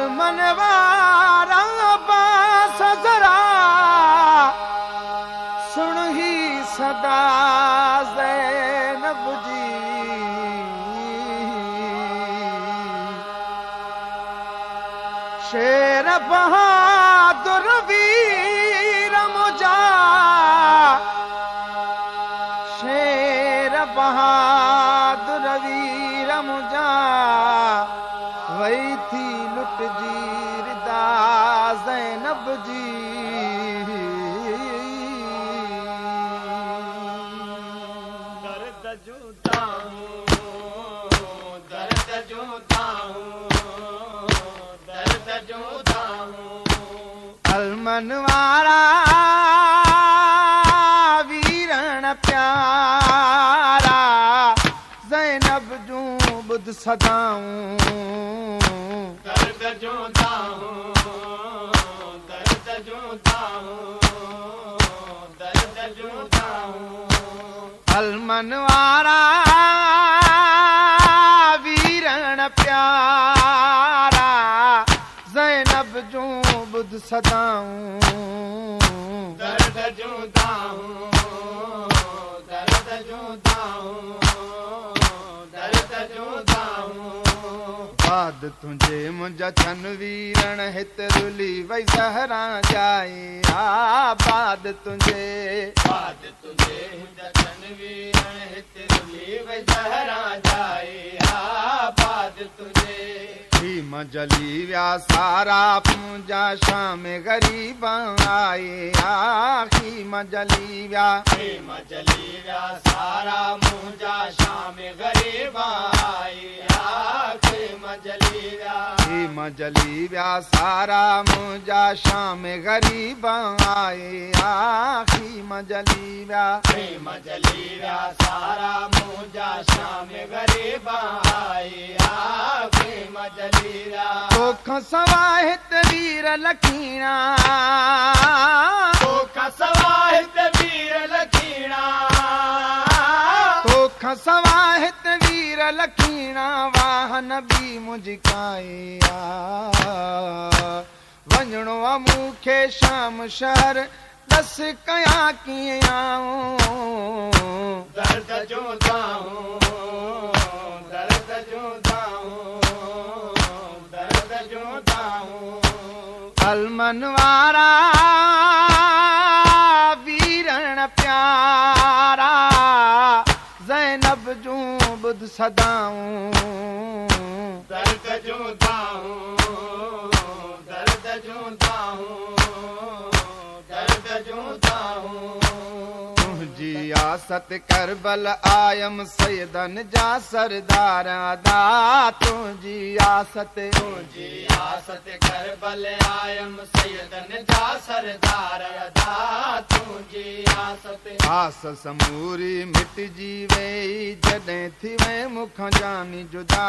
المن وارا عباس ذرا سڻ هي صدا زينب جي. شير بهادر وير منهنجا، شير بهادر وير منهنجا، وئي ٿي لٽجي ردا زينب جي. درد جون دانهون، درد جون دانهون، درد جون دانهون. المن وارا ويرڻ پيارا، زينب جون ٻڌ صدائون. درد جون دانهون، درد جون دانهون، درد جون دانهون. المن وارا ويرڻ پيارا، زينب جون ٻڌ صدائون. درد جون دانهون، درد جون دانهون، درد جون دانهون. بعد تنهنجي منهنجا ڇن ويرڻ هت رلي وئي زهرا جائي آ. بعد تنهنجي، بعد تنهنجي منهنجا ڇن ويرڻ هت رلي وئي زهرا جائي آ. بعد تنهنجي خيم جلي ويا سارا منهنجا شام غريب آئي آ. خيم جلي ويا، خيم جلي ويا سارا منهنجا شام غريب آئي آ. خيم جلي ويا، خيم جلي ويا سارا منهنجا شام غريب آئي آ. خيم جلي ويا، خيم جلي ويا سارا منهنجا شام غريب آئي آ. خيم جلي ويا. توکان سواءِ هت وير لکيڻا، توکان سواءِ هت وير لکيڻا، توکان سواءِ هت وير لکيڻا، واهه نبي منهنجي ڪائي آ. وڃڻو آ مون کي شام شهر، ڏس ڪيان ڪيئن آئون. درد جون دانهون، درد جون دانهون، درد جون دانهون. المن وارا ويرڻ پيارا، زينب جون ٻڌ صدائون. درد جون دانهون، درد جون دانهون، درد جون دانهون. تنهنجي آست ڪربل آيم سيدن جا سردار ادا. تنهنجي آست، تنهنجي آست ڪربل آيم سيدن جا سردار ادا. تنهنجي آست. آس سموري مٽجي وئي جڏهن ٿي وئي مون کان جاني جدا.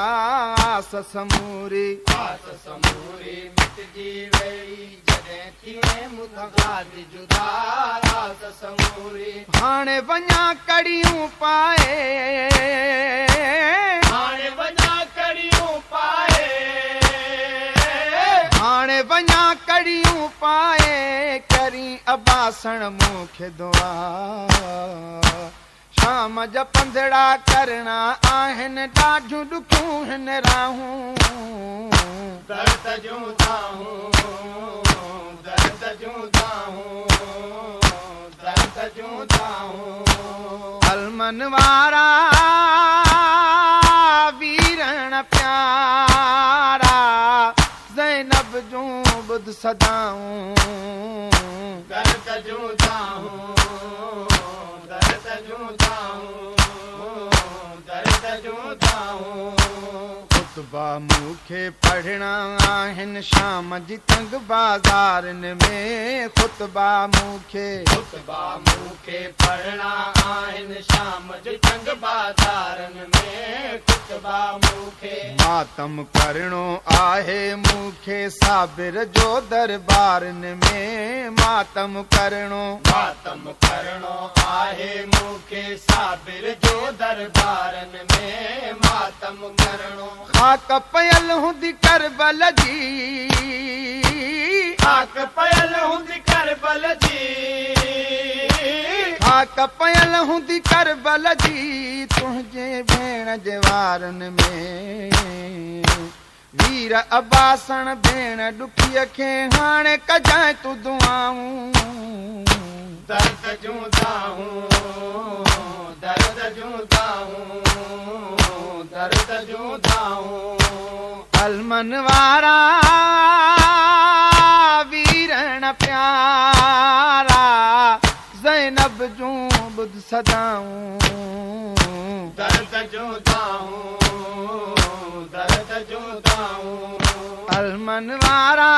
آس سموري، آس سموري مٽجي وئي جڏهن ٿي وئي مون کان جاني جدا. آس سموري. هاڻي وڃان ڪڙيون پائي، هاڻي وڃان ڪڙيون پائي، هاڻي وڃان ڪڙيون پائي، ڪرين عباسڻ مون کي دعا. شام جا پنڌڙا ڪرڻا آهن، ڏاڍيون ڏکيون هن راهون. درد جون دانهون، درد جون دانهون، درد جون دانهون. المن وارا ويرڻ پيارا، زينب جون ٻڌ صدائون. درد جون دانهون، درد جون دانهون، درد جون دانهون. خطبا مون کي پڙهڻا آهن شام جي تنگ بازارن ۾. خطبا مون کي، خطبا مون کي پڙهڻا آهن شام جي تنگ بازارن ۾. خطبا مون کي. ماتم ڪرڻو آهي مون کي صابر جو دربارن ۾. ماتم ڪرڻو، ماتم ڪرڻو آهي مون کي صابر جو دربارن ۾. ماتم ڪرڻو. خاڪ پيل هوندي ڪربل جي، खाक पयल हूंदी करबल जी, खाक पयल हूंदी करबल जी, तुंहिंजे भेण जे वारनि में। वीर अब्बासण भेण ॾुखीअ खे हाणे कजांइ तूं दुआऊं। दर्द जूं दाहूं, दर्द जूं दाहूं, दर्द जूं दाहूं। अलमन वारा वीरण प्यारा, ज़ैनब जूं ॿुध सदाऊं। दर्द जूं दाहूं, दर्द जूं दाहूं। अलमन वारा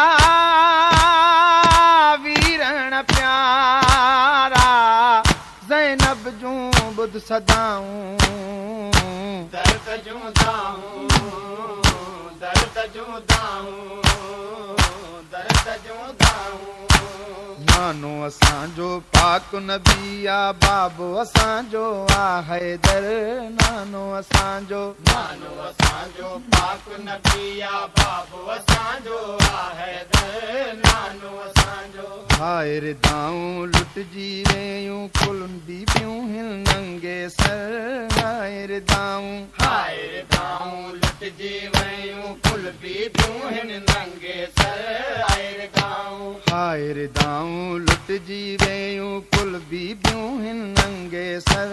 वीरण प्यारा, ज़ैनब जूं ॿुध सदाऊं। दर्द जूं दाहूं, दर्द जूं दाहूं, दर्द जूं दाहूं। नानो असांजो पाक नबी आ, बाबो असांजो आ हैदर। नानो असांजो, नानो असांजो पाक नबी आ, बाबो असांजो आ हैदर। नानो असांजो। हाय रे दाऊं लुटिजी वियूं, कुल बीबियूं हिन नंगे सर। हाय रे दाऊं, हाय रे दाऊं लुटिजी वियूं, कुल बीबियूं हिन नंगे सर। हाय रे दाऊं, हाय रे दाऊं लुटिजी वियूं, कुल बीबियूं हिन नंगे सर।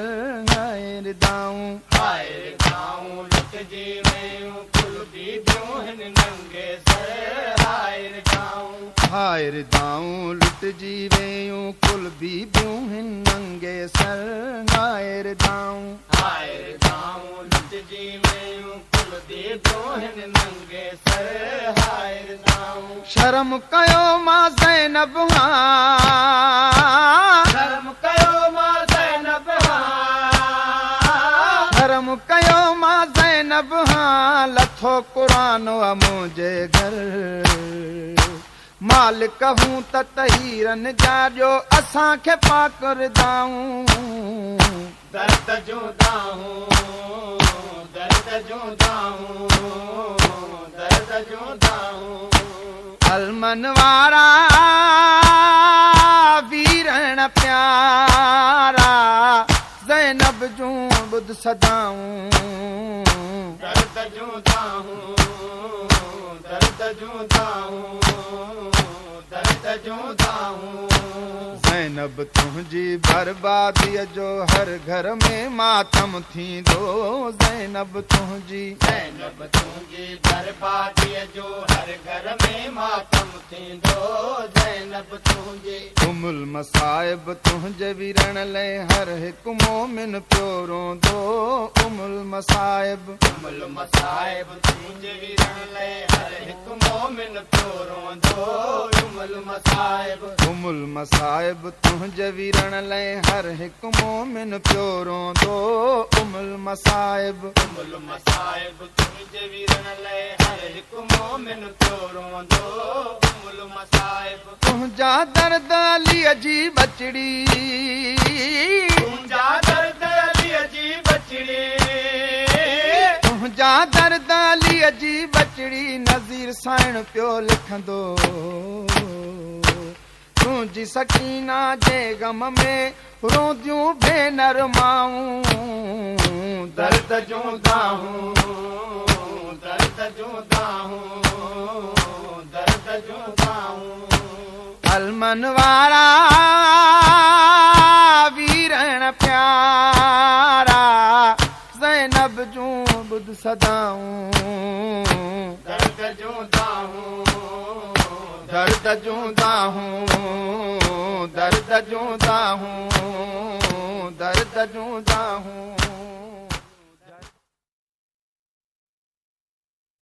हाय रे दाऊं, हाय रे दाऊं लुटिजी वियूं, कुल बीबियूं हिन नंगे सर। हाय रे दाऊं, हाय रे दाऊं लुटिजी वियूं, कुल बीबियूं हिन नंगे सर। हाय रे दाऊं, हाय रे दाऊं लुटिजी वियूं, कुल बीबियूं हिन नंगे सर। हाय रे दाऊं। शर्म कयो मां ज़ैनब हां, शर्म कयो मां ज़ैनब हां, शर्म कयो मां ज़ैनब हां, लथो कुरान आ मुंहिंजे घर। मालिक हूं त तहीरनि जा ॾियो असांखे पाक दाऊं। दर्द जूं दाहूं, दर्द जूं दाहूं, दर्द जूं दाहूं। अलमन वारा वीरण प्यारा, ज़ैनब जूं ॿुध सदाऊं। दर्द जूं दाहूं, दर्द जूं दाहूं, दर्द जूं दाहूं। ज़ैनब तुंहिंजी बर्बादीअ जो हर घर में मातम थींदो। ज़ैनब तुंहिंजी, ज़ैनब तुंहिंजी बर्बादीअ जो हर घर में मातम थींदो। ज़ैनब तुंहिंजी। उमुल मसाइब तुंहिंजे वीरण लाइ हर हिकु मोमिन पियो रोंदो। उमुल मसाइब, उमुल मसाइब तुंहिंजे वीरण लाइ हर हिकु मोमिन पियो रोंदो। उमुल मसाइब, उमुल मसाइब तुंहिंजे वीरण लाइ हर हिकु मोमिन पियो रोंदो। उमुल मसाइब, उमुल मसाइब तुंहिंजे वीरण लाइ हर हिकु मोमिन पियो रोंदो। उमुल मसाइब। तुंहिंजा दर्द अलीअ जी बचड़ी, तुंहिंजा दर्द अलीअ जी बचड़ी, तुंहिंजा दर्द अलीअ जी बचड़ी, नज़ीर साइण पियो लिखंदो। तुंहिंजी सकीना जे गम में रोंदियूं भेनर माऊं। दर्द जूं दाहूं, दर्द जूं दाहूं, दर्द जूं दाहूं। अलमन वारा वीरण प्यारा, ज़ैनब जूं ॿुध सदाऊं। दर्द जूं दाहूं, दर्द जूं दाहूं, दर्द जूं दाहूं, दर्द जूं दाहूं।